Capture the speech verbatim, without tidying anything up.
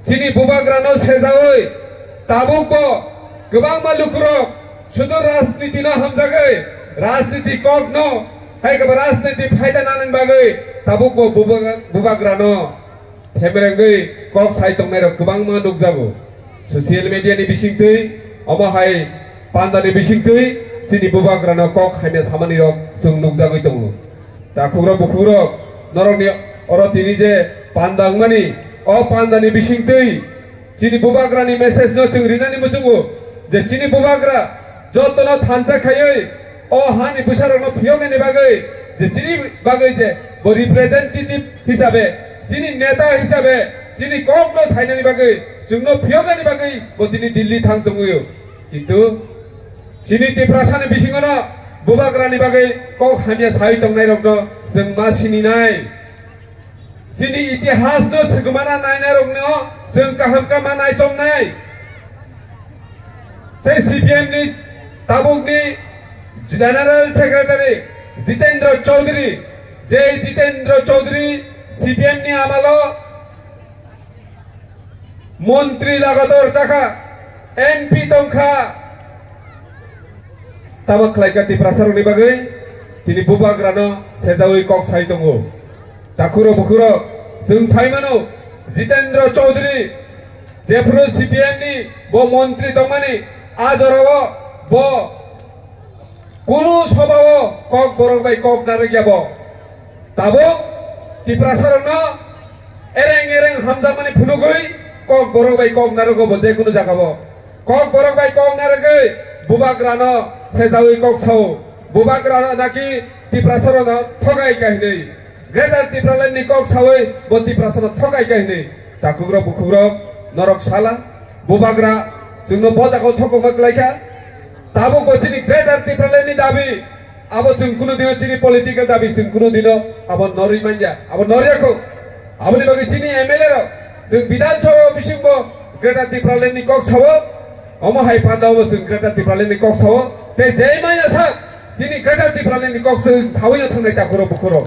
Chini bubagrano sejaui tabukbo kwbangma lukurok sudu rajnitino hamjagwi, rajniti kokno hai khe bo rajniti phaida nanani bagwi tabukbo bubaga-, bubagrano themrengwi kok sai tongnairok kwbangma nukjago. Social media ni bisingtwi, omo hai pandani bisingtwi chini bubagrano kok hamya samanirok chwng nukjagwi tongo. Takhukrok bukhukrok, norokni oro tini je panda wngmani, o pandani bisingtwi chini bubagrani message no chwng rinani muchungo je chini bubagra jotono thansa khaiwi o hani bwsarokno phiyoknani bagwi, je chini bagwi je bo representative hisabe, chini neta hisabe, chini kokno sainani bagwi, chwngno phiyoknani bagwi bo tini Delhi thang tongwio. Kintu chini Tiprasani bisingono bubagrani bagwi kok hamya sai tongnairokno chwng ma sininai. Chini itihasno swkmana nainairokno chwng kaham khe ma naitongnai. Sei C P M ni tabukni General Secretary Jitendra Chaudhary, je Jitendra Chaudhary C P M ni amalo montri lagator chakha, M P tongkha. Tamo khlaikha Tiprasarokni bagwi tini bubagrano sejaui kok sai tongo. Takhuro bukhuro chwng sai mano, Jitendra Chaudhary jephuru C P M ni bo montri tongmani, a jorao bo kunu sobao kok borok bai kok narwkya bo. Tabuk Tiprasarokno ereng ereng hamjakmani phunugwi kok borok bai kok narwgo bo jekunu jagao. Kok borok bai kok narwgwi bubagrano sejaui kok sao. Bubagra naki Tiprasarokno thogai kha hinwi. Greater Tipraland ni kok saui bo Tiprasano thogai kha hinwi. Takhukrok bukhukrok norok sala bubagra chwngno bo jagao thokokma klaikha. Tabuk bo chini Greater Tipraland ni dabi, abo chwng kunu dino chini political dabi chwng kunu dino abo norwi manya, abo norya kho. Aboni bagwi chini M L A rok chwng Bidhan Sabha bisingbo Greater Tipraland ni kok sao, omo hai pandao bo chwng Greater Tipraland ni kok sao, tei jai manya sak chini Greater Tipraland ni kok chwng sawi no thangnai takhuro bukhuro.